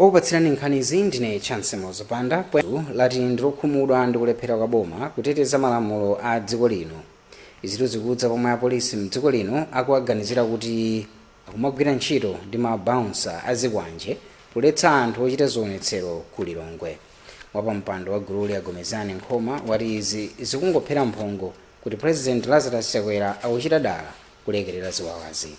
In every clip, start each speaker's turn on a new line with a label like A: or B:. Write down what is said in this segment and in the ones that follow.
A: Okupatsirani nkhanizi ndine Chance Mozopanda. Lati ndilokhumudwa ndi kulephera kwa boma kuteteza malamulo a dziko lino. Izitu zikudza pomwe apolisi mdziko lino akuwaganizira kuti akumagwira ntchito ndi ma bouncer azikwanje kuletsa anthu ochita zionetsero ku Lilongwe. Wapampando wa gululi, Agomezani Nkhoma, wati izi zikungophera mphongo kuti President Lazarus Chakwera akuchita dala kulekerera ziwawazi.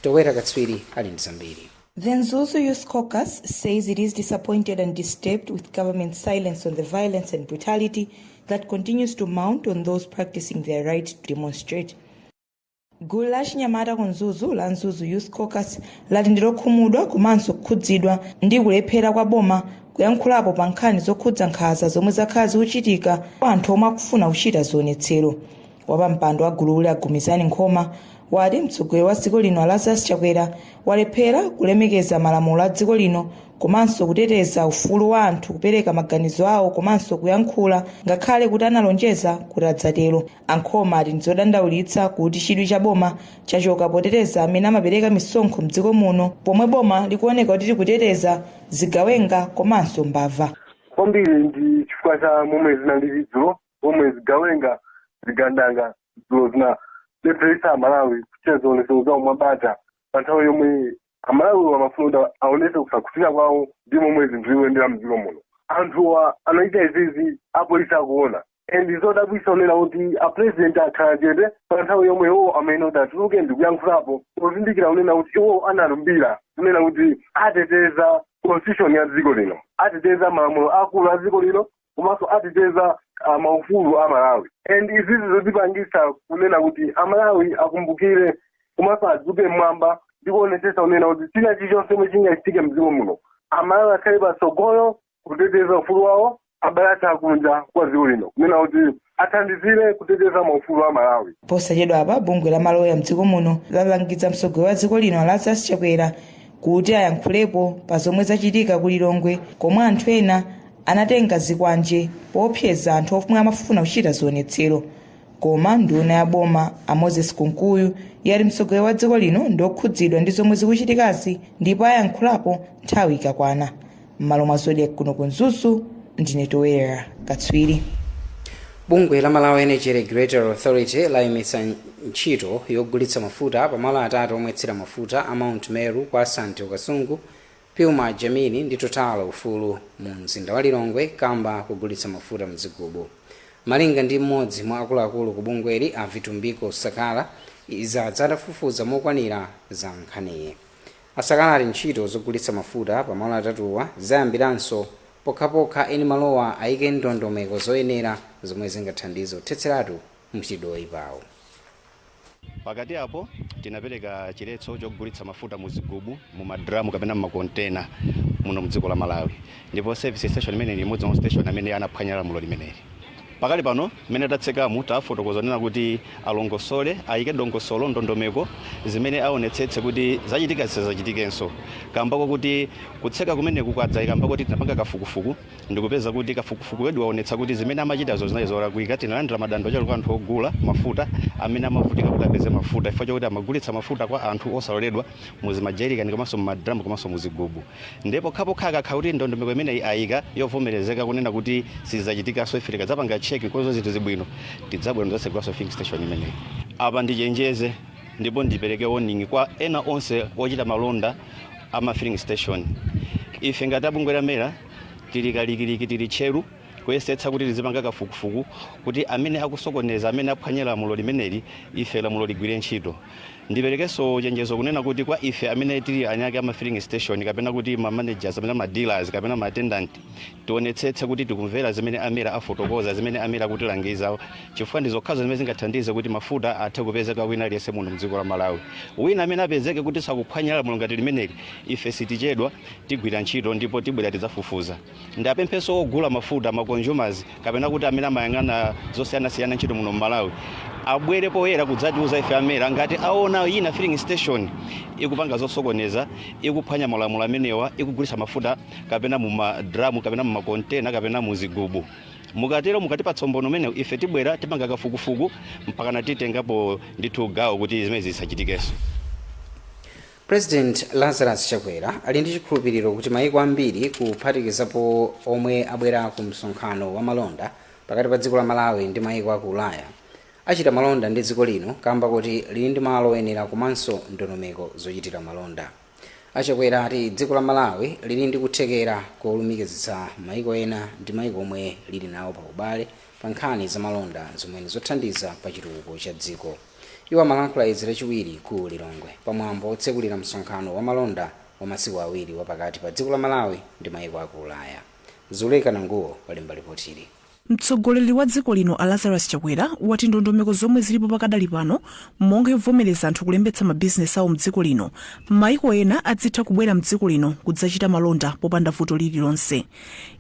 A: Towera Katswiri ali ndi zambiri.
B: The Mzuzu Youth Caucus says it is disappointed and disturbed with government silence on the violence and brutality that continues to mount on those practicing their right to demonstrate. Gulu la chinyamata ku Mzuzu la Mzuzu Youth Caucus lati ndilokhumudwa komanso kukhudzidwa ndi kulephera kwa boma kuyankhulapo pa nkhani zokhudza nkhanza zomwe zakhala zikuchitika kwa anthu omwe akufuna kuchita zionetsero. Wapampando wa gululi, Agumizani Nkhoma, wati mtsogoleri wa dziko lino, Lazarus Chakwera, walephera kulemekeza malamulo a dziko lino komanso kuteteza ufulu wa anthu kupereka maganizo awo komanso kuyankhula, ngakhale kuti analonjeza kuti adzatero. Ankhoma ati ndizodandaulitsa kuti chidwi cha boma chachoka poteteza amene amapereka misonkho mdziko muno, pomwe boma likuoneka kuti likuteteza zigawenga komanso mbava.
C: Kwambiri ndi chifukwa cha momwe zinalili dzulo, pomwe zigawenga, zigandanga dzulo zinalepheretsa Amalawi kuchita zionetsero zawo mwabata pa nthawi yomwe Amalawi amafuna kuti aonese kusakhutira kwawo ndi momwe zinthu zikuyendera mdziko muno. Anthuwa anachita izizi apolisi akuona, and zodabwitsa kunena kuti apresident akhala chete pa nthawi yomwe iwo amene kuti atuluke ndi kuyankhulapo, pozindikira kunena kuti iwo analumbira kunena kuti ateteza constitution ya dziko lino, ateteza malamulo akulu a dziko lino, komanso ateteza maufulu a Malawi. And izizi zotipangisa kunena kuti Amalawi akumbukire komanso adzuke mmwamba ndi kuonetsetsa kunena kuti china chilichonse chomwe chingachitike mdziko muno, Amalawi akhale patsogolo kuteteza ufulu wawo, abale athu akunja kwa dziko lino kunena kuti athandizire kuteteza maufulu a Malawi.
B: Posachedwa apa, bungwe la maloya mdziko muno lalangiza mtsogoleri wa dziko lino, Lazarus Chakwera, kuti ayankhulepo pa zomwe zachitika ku Lilongwe, komwe anthu ena anatenga zikwanje poopseza anthu omwe amafuna kuchita zionetsero. Koma nduna ya boma, a Moses Kunkuyu, yati mtsogoleri wa dziko lino ndi okhudzidwa ndi zomwe zikuchitikazi ndipo ayankhulapo nthawi ikakwana. M'malo mwa Zodiak kuno ku Mzuzu, ndine Toera Katswiri.
A: Bungwe la Malawi Energy Regulatory Authority layimitsa ntchito yogulitsa mafuta pamalo atatu omwetsera mafuta a Mount Meru kwa Asante Kasungu, Pilmar Jamini ndi Total Ufulu mu mzinda wa Lilongwe, kamba kugulitsa mafuta mzigubu. Malinga ndi mmodzi mwa akuluakulu ku bungweli, a Vitumbiko Sakala, izi adzatafufuza mokwanira za nkhaniyi. Asakala ati ntchito zogulitsa mafuta pamalo atatuwa zayambiranso pokhapokha eni malowa ayike ndondomeko zoyenera zomwe zingathandize kuthetseratu mchitidwe oyipawo.
D: Pakati apo tinapereka chiletso chogulitsa mafuta muzigubu, mu madramu kapena mumakontena muno mdziko la Malawi, ndipo service station imene ili imodzi mwa station amene anaphwanya lamulo limeneli. Pakali pano mmene tatsekamu, tafotokoza nena kuti alongosole, ayike dongosolo, ndondomeko zimene aonetsetse kuti zachitika zisazachitikenso, kambako kuti kutseka kumeneku kwadza kamba kuti tinapanga kafukufuku ndikupeza kuti kafukufuku wedu waonetsa kuti zimene amachitazo zinali zolakwika. Tinalandira madandaulo ochokera kwa anthu ogula mafuta amene amavutika kuti apeze mafuta chifukwa chokuti amagulitsa mafuta kwa anthu osaloledwa muzimajerikani komanso mumadramu komanso muzigubu. Ndipo pokhapokha akakhala kuti ndondomeko imeneyi ayika yovomerezeka kunena kuti sizachitikanso, ife tikadzapanga check nkuona zinthu zibwino, tidzabwera ndidzatsegulaso filling station imeneyi. Apa ndichenjeze ndipo ndipereke warning kwa ena onse ochita malonda ama filling station. Ife ngati abungwe la MERA tili kalikiliki, tili tcheru kuyesetsa kuti tizipanga kafukufuku kuti amene akusokoneza, amene aphwanya lamulo limeneli, ife lamulo ligwire ntchito. Ndiperekenso chenjezo kunena kuti kwa ife amene tili anyake ama filling station, kapena kuti ma managers, kapena ma dealers, kapena ma attendant, tionetsetse kuti tikumvera zimene aMERA afotokoza, zimene aMERA akutilangiza, chifukwa ndi zokhazo zimene zingathandize kuti mafuta athe kupezeka wina aliyense muno mdziko la Malawi. Wina amene apezeke kuti sakuphwanya lamulo ngati limeneli, ife sitichedwa, tigwira ntchito ndipo tibwera tidzafufuza. Ndapemphenso ogula mafuta, ma consumers, kapena kuti amene amayang'ana zosiyanasiyana ntchito muno mMalawi, abwere poyera kudzatiuza ife aMERA ngati aona ina filling station ikupanga zosokoneza, ikuphwanya malamulo amenewa, ikugulitsa mafuta kapena mumadramu kapena mumakontena kapena muzigubu. Mukatero, mukatipatsa umboni umenewu, ife tibwera, tipanga kafukufuku mpakana titengapo ndithu gawo kuti zimene zisachitikenso.
A: President Lazarus Chakwera ali ndi chikhulupiriro kuti maiko ambiri, kuphatikizapo omwe abwera ku msonkhano wa malonda pakati pa dziko la Malawi ndi maiko aku Ulaya, achita malonda ndi dziko lino kamba kuti lili ndi malo oyenera komanso ndondomeko zochitira malonda. Achakwera ati dziko la Malawi lili ndi kuthekera kolumikizitsa maiko ena ndi maiko omwe lili nawo pa ubale pa nkhani za malonda, zomwe zothandiza pa chitukuko cha dziko. Iwo amalankhula izi Lachiwiri ku Lilongwe pamwambo otsekulira msonkhano wa malonda wa masiku 2 wapakati pa dziko la Malawi ndi maiko aku Ulaya. Zuleka Nanguwo walemba ripotili.
E: Mtsogoleri wa dziko lino a Lazarus Chakwera wati ndondomeko zomwe zilipo pakadali pano, monga yovomereza anthu kulembetsa mabizinesi awo mdziko lino, maiko ena adzitha kubwera mdziko lino kudzachita malonda popanda vuto lililonse.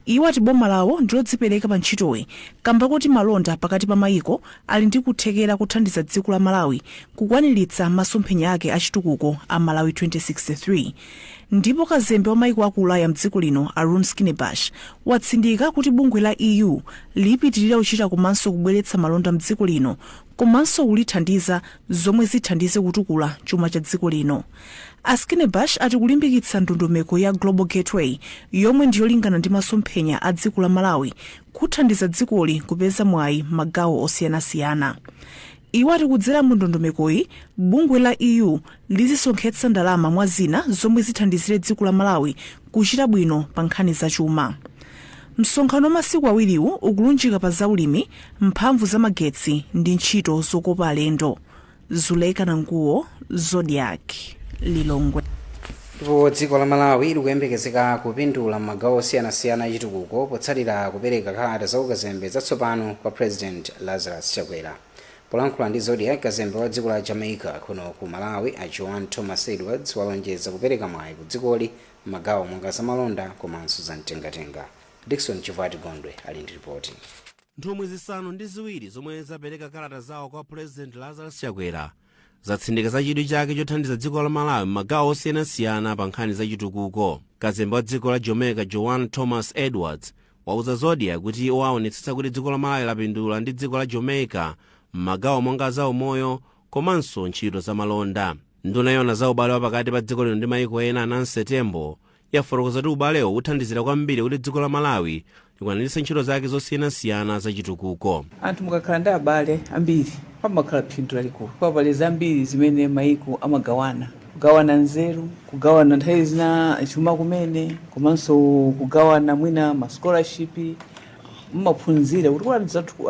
E: Iwo ati boma lawo ndilodzipereka pa ntchitoyi kamba kuti malonda pakati pa maiko ali ndi kuthekera kuthandiza dziko la Malawi kukwaniritsa masomphenya ake achitukuko a Malawi 2063. Ndipo kazembe wa maiko aku Ulaya mdziko lino a Rune Skinnebach watsindika kuti bungwe la EU lipitirira kuchita komanso kubweretsa malonda mdziko lino komanso kulithandiza, zomwe zithandize kutukula chuma cha dziko lino. A Skinnebach ati kulimbikitsa ndondomeko ya Global Gateway, yomwe ndiyolingana ndi masomphenya a dziko la Malawi, kuthandiza dzikoli kupeza mwayi magawo osiyanasiyana. Iwo ati kudzera mu ndondomekoyi, bungwe la EU lizisonkhetsa ndalama mwa zina zomwe zithandizire dziko la Malawi kuchita bwino pa nkhani zachuma. Msonkhano wa masiku awiriwu ukulunjika pa zaulimi, mphamvu zamagetsi ndi ntchito zokopa alendo. Zuleka Nanguwo, Zodiak, Lilongwe.
A: Ndipo dziko la Malawi likuyembekezeka kupindula m'magawo osiyanasiyana achitukuko potsatira kupereka kalata za ukazembe zatsopano kwa President Lazarus Chakwera. Polankhula ndi Zodiak, kazembe wa dziko la Jamaica kuno ku Malawi a Joan Thomas Edwards walonjeza kupereka mwayi ku dzikoli m'magawo monga zamalonda komanso zamtengatenga. Dickson Chivati Gondwe ali ndi ripoti.
F: Nthumwi zisanu ndi ziwiri zomwe zapereka kalata zawo kwa President Lazarus Chakwera zatsindika za chidwi chake chothandiza dziko la Malawi m'magawo osiyanasiyana pa nkhani za chitukuko. Kazembe wa dziko la Jamaica Joan Thomas Edwards wauza Zodiak kuti iwo aonetsetsa kuti dziko la Malawi lapindula ndi dziko la Jamaica m'magawo monga zaumoyo komanso ntchito zamalonda. Nduna yona za ubale wapakati pa dziko lino ndi maiko ena Nancy Tembo yafotokoza kuti ubalewo uthandizira kwambiri kuti dziko la Malawi likwaniritse ntchito zake zosiyanasiyana zachitukuko.
G: Anthu mukakhala ndi abale ambiri pamakhala phindu lalikulu. Pali zambiri zimene maiko amagawana: kugawana nzeru, kugawana nthawi zina chuma kumene, komanso kugawana mwina ma scholarship. Mmaphunzira kuti kwa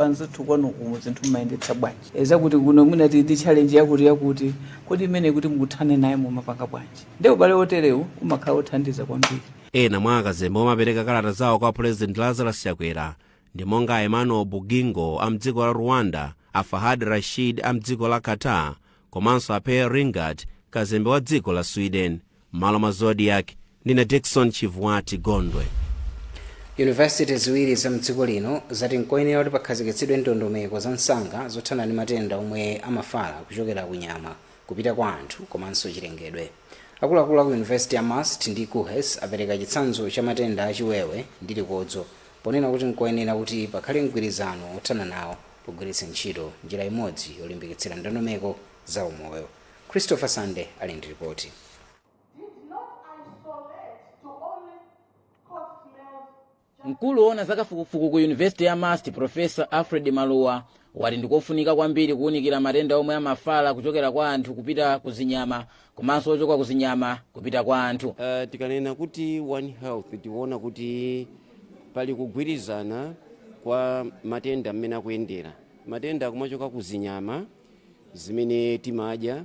G: anzathu kwanu kuno zinthu mmayendetsa bwanji, zakuti kuno mwina tili ndi challenge yakuti yakuti, kodi imene kuti mukuthane naye mumapanga bwanji? Ndi ubale woterewu umakhala wothandiza kwambiri.
F: Ena mwa akazembe omapereka kalata zawo kwa President Lazarus Chakwera ndi monga Emmanuel Bugingo a mdziko la Rwanda, a Fahad Rashid a mdziko la Qatar, komanso a Per Ringart, kazembe wa dziko la Sweden. Malo mwa Zodiak, ndine Dickson Chivwati Gondwe.
A: Yunivesiti ziwiri za mdziko lino zati nkoyenera kuti pakhazikitsidwe ndondomeko za msanga zothana ndi matenda omwe amafala kuchokera ku nyama kupita kwa anthu komanso chilengedwe. Akuluakulu aku yunivesiti ya MUST ndi KUHeS apereka chitsanzo cha matenda achiwewe ndi likodzo, ponena kuti nkoyenera kuti pakhale mgwirizano othana nawo pogwiritsa ntchito njira imodzi yolimbikitsira ndondomeko za umoyo. Christopher Sande ali ndi ripoti.
H: Mkulu woona zakafukufuku ku yunivesiti ya MUST, Profesa Alfred Maluwa, wati ndikofunika kwambiri kuwunikira matenda omwe amafala kuchokera kwa anthu kupita ku zinyama komanso ochoka ku zinyama kupita kwa anthu.
I: Tikanena kuti One Health, tikuona kuti pali kugwirizana kwa matenda mmene akuyendera. Matenda akumachoka ku zinyama zimene timadya,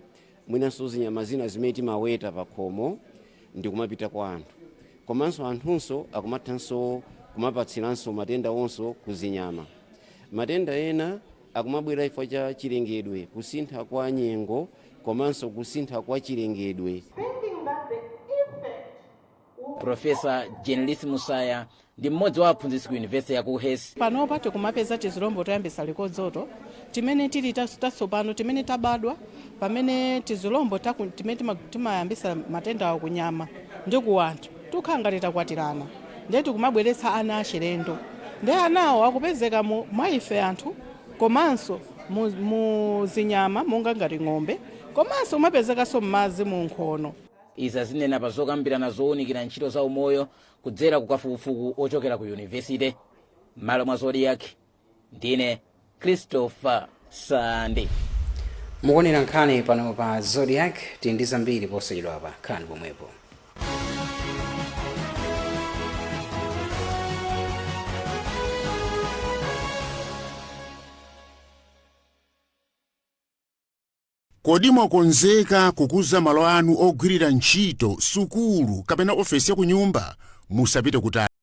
I: mwinanso zinyama zina zimene timaweta pa khomo, ndi kumapita kwa anthu, komanso anthunso akumathanso kumapatsiranso matenda onso ku zinyama. Matenda ena akumabwera chifukwa cha chilengedwe, kusintha kwa nyengo komanso kusintha kwa chilengedwe.
H: Profesa Jenlith Musaya ndi mmodzi wa aphunzitsi ku yunivesiti ya KUHeS.
J: Panopa tikumapeza tizilombo toyambisa likodzoto timene tili tatsopano, timene tabadwa pamene tizilombo timene timayambisa matenda awo kunyama ndi ku anthu tukhala ngati takwatirana, ndiye tikumabweretsa ana achilendo, ndiye anawo akupezeka mwa ife anthu komanso mu zinyama monga ngati ng'ombe, komanso kumapezekanso m'madzi mu nkhono.
H: Izi azinena pa zokambirana zowunikira ntchito za umoyo kudzera ku kafukufuku ochokera ku yunivesite. M'malo mwa Zodiak, ndine Christopher Sande.
A: Mukuonera nkhani pano pa Zodiak. Tili ndi zambiri posachedwapa, khalani pomwepo.
K: Kodi mwakonzeka kukuza malo anu ogwirira ntchito, sukulu kapena ofesi ya kunyumba? Musapite kutali.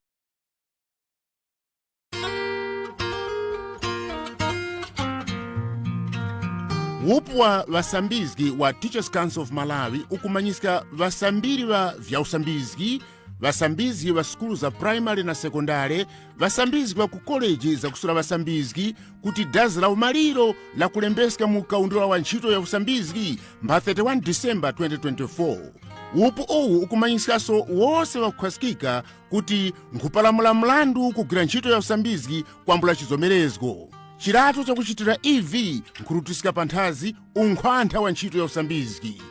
K: Wupu wa vasambizgi wa Teachers Council of Malawi ukumanyisika vasambiri va vyausambizgi, vasambizgi va sukulu za primary na sekondare, vasambizgi va ku koleji zakusula vasambizgi kuti dazi la umaliro la kulembeska mu kaundula wa ntchito ya usambizgi mba 31 Disemba 2024. Upu uwu ukumanyisikanso wonse wakukhazikika kuti nkhupalamula mlandu kugwira ntchito ya usambizgi kwambula chizomerezgo. Chilato chakuchitira ev nkhurutisika pa nthazi unkhwantha wa ntchito ya usambizgi.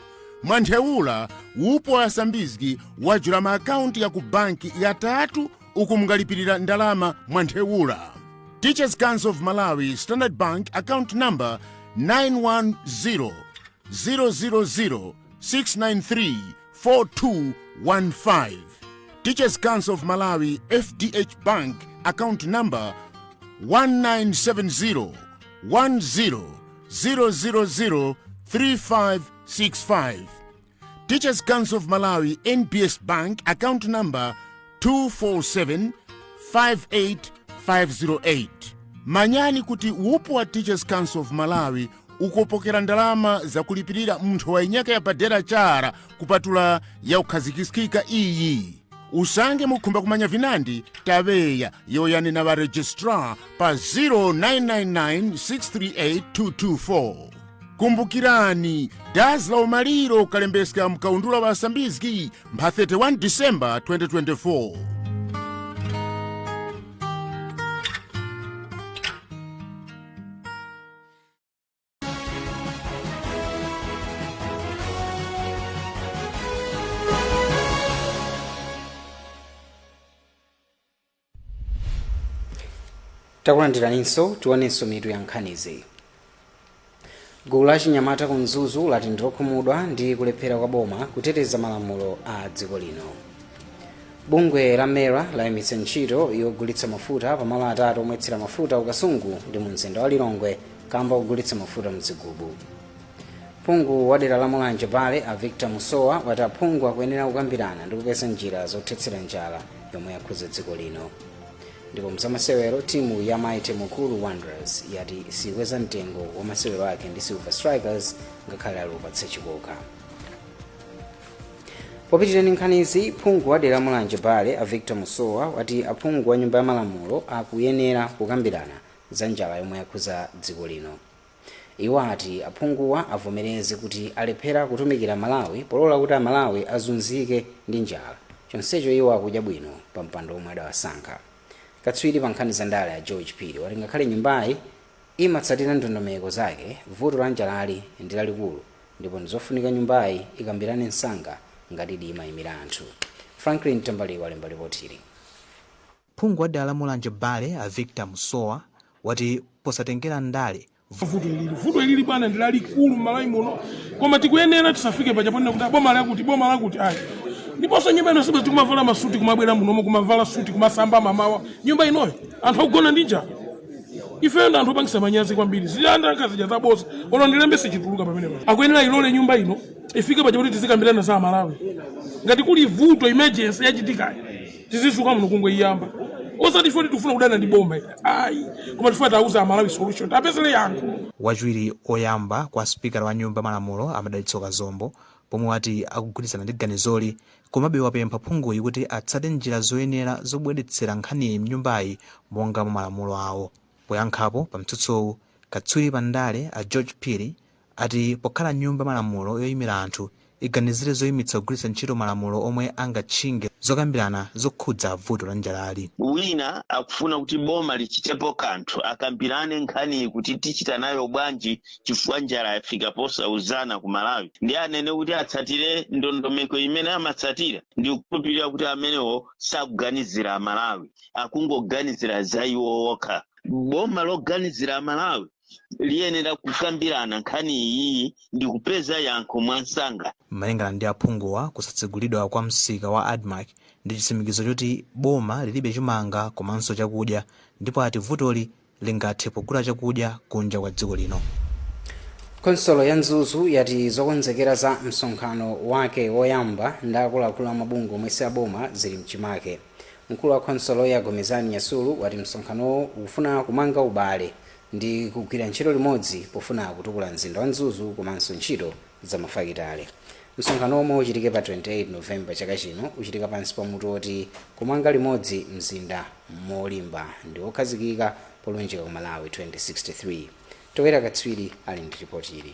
K: Mwanthewula, upo wa asambizgi wajula ma akaunti ya ku banki yatatu uku mungalipirira ndalama mwanthewula. Teachers Council of Malawi, Standard Bank, account number 910 000 693 4215. Teachers Council of Malawi, FDH Bank, account number 1970 10 000 3565. Teachers Council of Malawi, NBS Bank, account number 247 58508. Manyani kuti upo wa Teachers Council of Malawi ukopokera ndalama zakulipirira munthu wa inyaka ya padera chara kupatula ya kukhazikisika iyi. Usange mukhumba kumanya vinandi, taveya yoyani na va registrar pa 0999 638 224. Kumbukirani, dazi la umaliro kukalembeseka mkaundula wa asambizgi mpha 31 Disemba 2024.
A: Takulandiraninso. Tionenso mitu ya nkhanizi. Gulu la chinyamata ku Mzuzu lati ndilokhumudwa ndi kulephera kwa boma kuteteza malamulo a dziko lino. Bungwe la MERA layimitsa ntchito yogulitsa mafuta pamalo atatu omwetsera mafuta ku Kasungu ndi mu mzinda wa Lilongwe kamba kugulitsa mafuta mzigubu. Phungu wa dera la Mulanje Bale a Victor Musowa wati aphungu akuyenera kukambirana ndi kupeza njira zothetsera njala yomwe yakhuza dziko lino. Ndipo mzamasewero, timu ya Mighty Mukuru Wanderers yati sikweza mtengo wa masewero ake ndi Silver Strikers ngakhale aliupatse chikoka. Popitirani nkhanizi, phungu wa dera la Mulanje Bale a Victor Musowa wati aphungu wa nyumba ya malamulo akuyenera kukambirana za njala yomwe yakhuza dziko lino. Iwo ati aphunguwa avomereze kuti alephera kutumikira Malawi polola kuti Amalawi azunzike ndi njala, chonsecho iwo akudya bwino pa mpando omwe adawasankha. Katswiri pa nkhani za ndale a George Phiri wati ngakhale nyumbayi imatsatira ndondomeko zake, vuto la njalali ndi lalikulu ndipo ndizofunika nyumbayi ikambirane msanga ngatidi imayimira anthu. Franklin Tambaliwa alemba ripotili.
L: Phungu wa dera la Mulanje Bale a Victor Musowa wati posatengera ndale,
M: Vuto ilili bwana ndi lalikulu m'Malawi muno, koma tikuyenera tisafike paja ponena kuti boma lakuti, boma lakuti, ayi. Ndiponso nyumba ino sibwezi tikumavala masuti kumabwera munomo, kumavala suti kumasamba mamawa. Nyumba inoyo anthu akugona ndi njala. Ifeyo ndi anthu opangisa manyazi kwambiri. Ziyanda zija zaboza, olo ndilembe sichituluka pamene paja. Akuyenera ilole nyumba ino ifike paja kuti tizikambirana za Amalawi. Ngati kuli vuto, emergency yachitikayi, tizizuka muno kungoiyamba, osati ife tikufuna kudana ndi boma, ayi, koma tifuna tauza Amalawi solution, apezere yankho.
L: Wachiwiri oyamba kwa sipikala wa nyumba malamulo a Madalitso Kazombo pomwe wati akugwirizana ndi ganizoli, komabe wapempha phunguyi kuti atsate njira zoyenera zobweretsera nkhaniyi mnyumbayi monga mwa malamulo awo. Poyankhapo pa mtsutsowu, katswiri pa ndale a George Phiri ati pokhala nyumba malamulo yoyimira anthu Iganizire zoyimitsa kugwiritsa ntchito malamulo omwe angatchinge zokambirana zokhudza vuto la njalali.
N: Wina akufuna kuti boma lichitepo kanthu, akambirane nkhaniyi kuti tichita nayo bwanji, chifukwa njala yafika posauzana ku Malawi, ndi anene kuti atsatire ndondomeko imene amatsatira. Ndikukhulupirira kuti amenewo sakuganizira Amalawi, akungoganizira za iwo okha. Boma loganizira Amalawi liyenera kukambirana nkhani iyi ndi kupeza yankho mwansanga.
L: Malingana ndi aphunguwa, kusatsegulidwa kwa msika wa ADMARC ndi chitsimikizo choti boma lilibe chimanga komanso chakudya, ndipo ati vutoli lingathe pogula chakudya kunja kwa dziko lino.
A: Khonsolo ya Mzuzu yati zokonzekera za msonkhano wake woyamba ndi akuluakulu amabungwe omwe si aboma zili mchimake. Mkulu wa khonsolo ya Gomezani Nyasulu wati msonkhanowo ukufuna kumanga ubale ndi kugwira ntchito limodzi pofuna kutukula mzinda wa Mzuzu komanso ntchito za mafakitale. Msonkhano omwe uchitike pa 28 Novemba chaka chino uchitika pansi pa mutu woti "Kumanga limodzi mzinda molimba ndi wokhazikika polunjika ku Malawi 2063". Towera Katswiri ali ndi ripoti ili.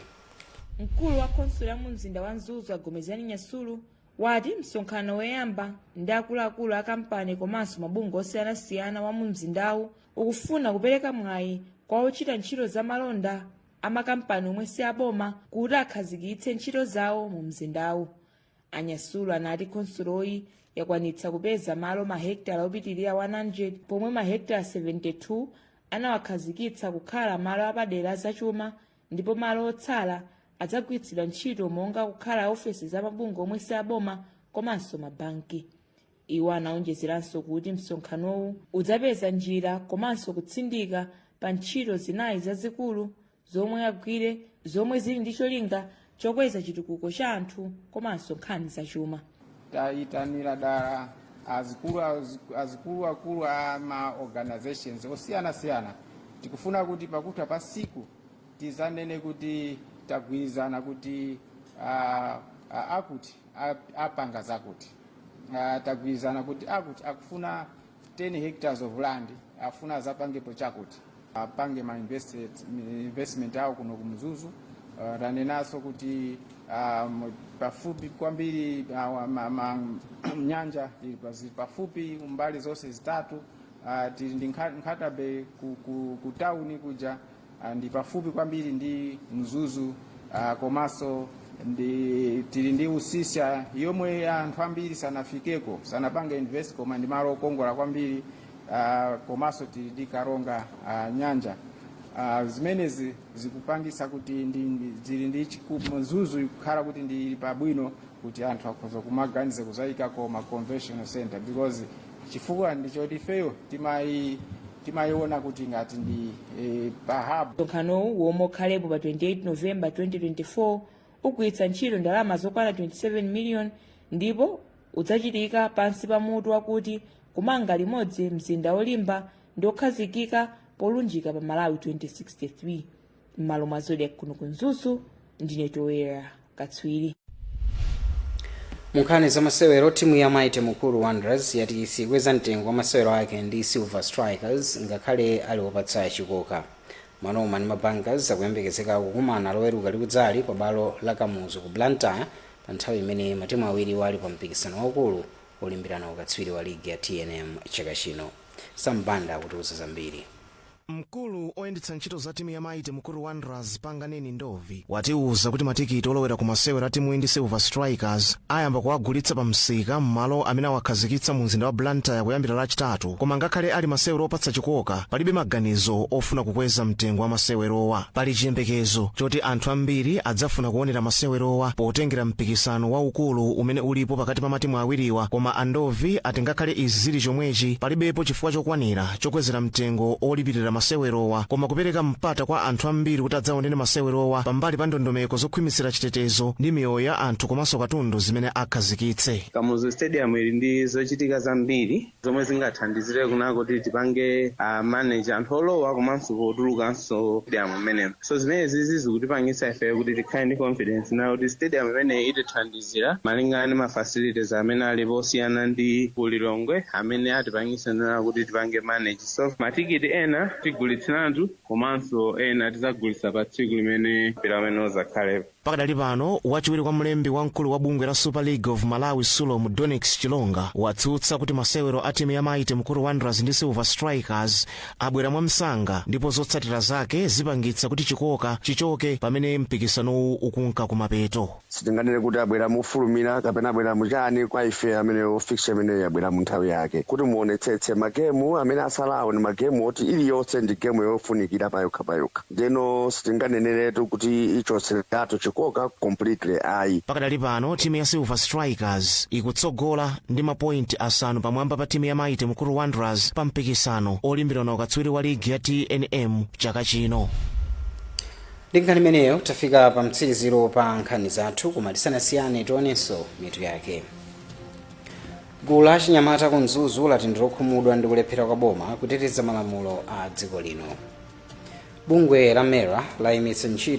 B: Mkulu wa khonsolo ya mu mzinda wa Mzuzu, Agomezani Nyasulu, wati msonkhano woyamba ndi akuluakulu a kampani komanso mabungwe osiyanasiyana wa mu mzindawu ukufuna kupereka mwayi kwa ochita ntchito za malonda amakampani omwe si aboma kuti akhazikitse ntchito zawo mu mzindawu. Anyasulu anati khonsoloyi yakwanitsa kupeza malo mahekitala opitirira 100, pomwe mahekitala 72 anawakhazikitsa kukhala malo apadera zachuma, ndipo malo otsala adzagwiritsidwa ntchito monga kukhala ofesi za mabungwe omwe si aboma komanso mabanki. Iwo anaonjezeranso kuti msonkhanowu udzapeza njira komanso kutsindika pa ntchito zinayi zazikulu zomwe agwire, zomwe zili ndi cholinga chokweza chitukuko cha anthu komanso nkhani zachuma.
O: Tayitanira dala azikulu azikulu akulu a ma organizations osiyanasiyana. Tikufuna kuti pakutha pa siku tizanene kuti tagwirizana kuti akuti apanga zakuti, tagwirizana kuti akuti akufuna 10 hectares of land, afuna azapangepo chakuti, apange ma investment awo kuno ku Mzuzu. Tanenaso kuti pafupi kwambiri nyanja zili pafupi mbali zonse zitatu. Tili ndi Nkhata Bay ku tawuni kuja, ndi pafupi kwambiri ndi Mzuzu, komanso ndi tili ndi Usisya yomwe anthu ambiri sanafikeko, sanapange invest, koma ndi malo okongola kwambiri, komanso tili ndi Karonga nyanja. Zimenezi zikupangisa kuti zili ndi Mzuzu ikukhala kuti ndi pabwino kuti anthu akhoza kumaganiza kuzayikako ma convention center, because chifukwa ndichoti ifeyo timayiona kuti ngati ndi pa hub.
B: Msonkhanowu, womwe ukhalepo pa 28 Novemba 2024, ugwiritsa ntchito ndalama zokwana 27 million ndipo udzachitika pansi pa mutu wakuti "Kumanga limodzi mzinda wolimba ndi okhazikika polunjika pa Malawi 2063". M'malo mwa Zodiak kuno ku Mzuzu, ndine Toera Katswiri.
A: Munkhani za masewero, timu ya Mighty Mukuru Wanderers yati sikweza mtengo wa masewero ake ndi Silver Strikers ngakhale ali wopatsa chikoka. Manoma ndi Mabankers akuyembekezeka kukumana Loweruka likudzali pa bwalo la Kamuzu ku Blantyre, pa nthawi imene matimu awiri ali pa mpikisano waukulu olimbirana ukatswiri wa ligi ya TNM chaka chino. Sambanda akutiuza zambiri.
P: Mkulu oyendetsa ntchito za timu ya Mighty Mukuru Wanderers, Panganeni Ndovi, watiuza kuti matikiti olowera ku masewero a timu ndi Silver Strikers ayamba kuwagulitsa pa msika m'malo amene awakhazikitsa mu mzinda wa Blantyre kuyambira Lachitatu. Koma ngakhale ali masewero opatsa chikoka, palibe maganizo ofuna kukweza mtengo wa masewerowa. Pali chiyembekezo choti anthu ambiri adzafuna kuonera masewerowa potengera mpikisano waukulu umene ulipo pakati pa matimu awiriwa. Koma Andovi ati ngakhale izi zili chomwechi, palibepo chifukwa chokwanira chokwezera mtengo olipirira masewerowa, koma kupereka mpata kwa anthu ambiri kuti adzaonere masewerowa pambali pa ndondomeko zokhwimitsira chitetezo ndi miyoyo ya anthu komanso katundu zimene akhazikitse.
Q: Kamuzu Stadium ili ndi zochitika zambiri zomwe zingathandizire kunako kuti tipange manage anthu olowa komanso potulukanso stadium imenemo. So zimenezi zikutipangisa ife kuti tikhale ndi confidence nayo kuti stadium imeneyi itithandizira malingana ndi ma facilities amene alipo osiyana ndi ku Lilongwe amene atipangisa nena kuti tipange manage. So matikiti ena Tigulitsira anthu komanso ena tizagulitsa pa tsiku limene mpira amene uzakhalepo.
P: Pakadali pano, wachiwiri kwa mlembi wamkulu wa bungwe la Super League of Malawi, SULOM, Donix Chilonga, watsutsa kuti masewero a timu ya Mighty Mukuru Wanderers ndi Silver Strikers abwera mwamsanga ndipo zotsatira zake zipangitsa kuti chikoka chichoke pamene mpikisanowu ukunka kumapeto.
R: Sitinganene kuti abwera mofulumira kapena abwera muchani. Kwa ife amene fixture imeneyo yabwera mu nthawi yake kuti muonetsetse magemu amene asalawo ni magemu oti iliyonse ndi gemu yofunikira payokha payokha, ndeno sitinganeneretu kuti ichotseratu chikoka completely, ayi.
P: Pakadali pano, timu ya Silver Strikers ikutsogola ndi mapointi 5 pamwamba pa timu ya Mighty Mukuru Wanderers pa mpikisano olimbirana ukatswiri wa ligi ya TNM chaka chino.
A: Ndi nkhani imeneyo tafika pa mtsiriziro pa nkhani zathu, koma tisanasiyane tionenso mitu yake. Gulu la achinyamata ku Mzuzu lati ndilokhumudwa ndi kulephera kwa boma kuteteza malamulo a dziko lino. Bungwe la MERA layimitsa ntchito.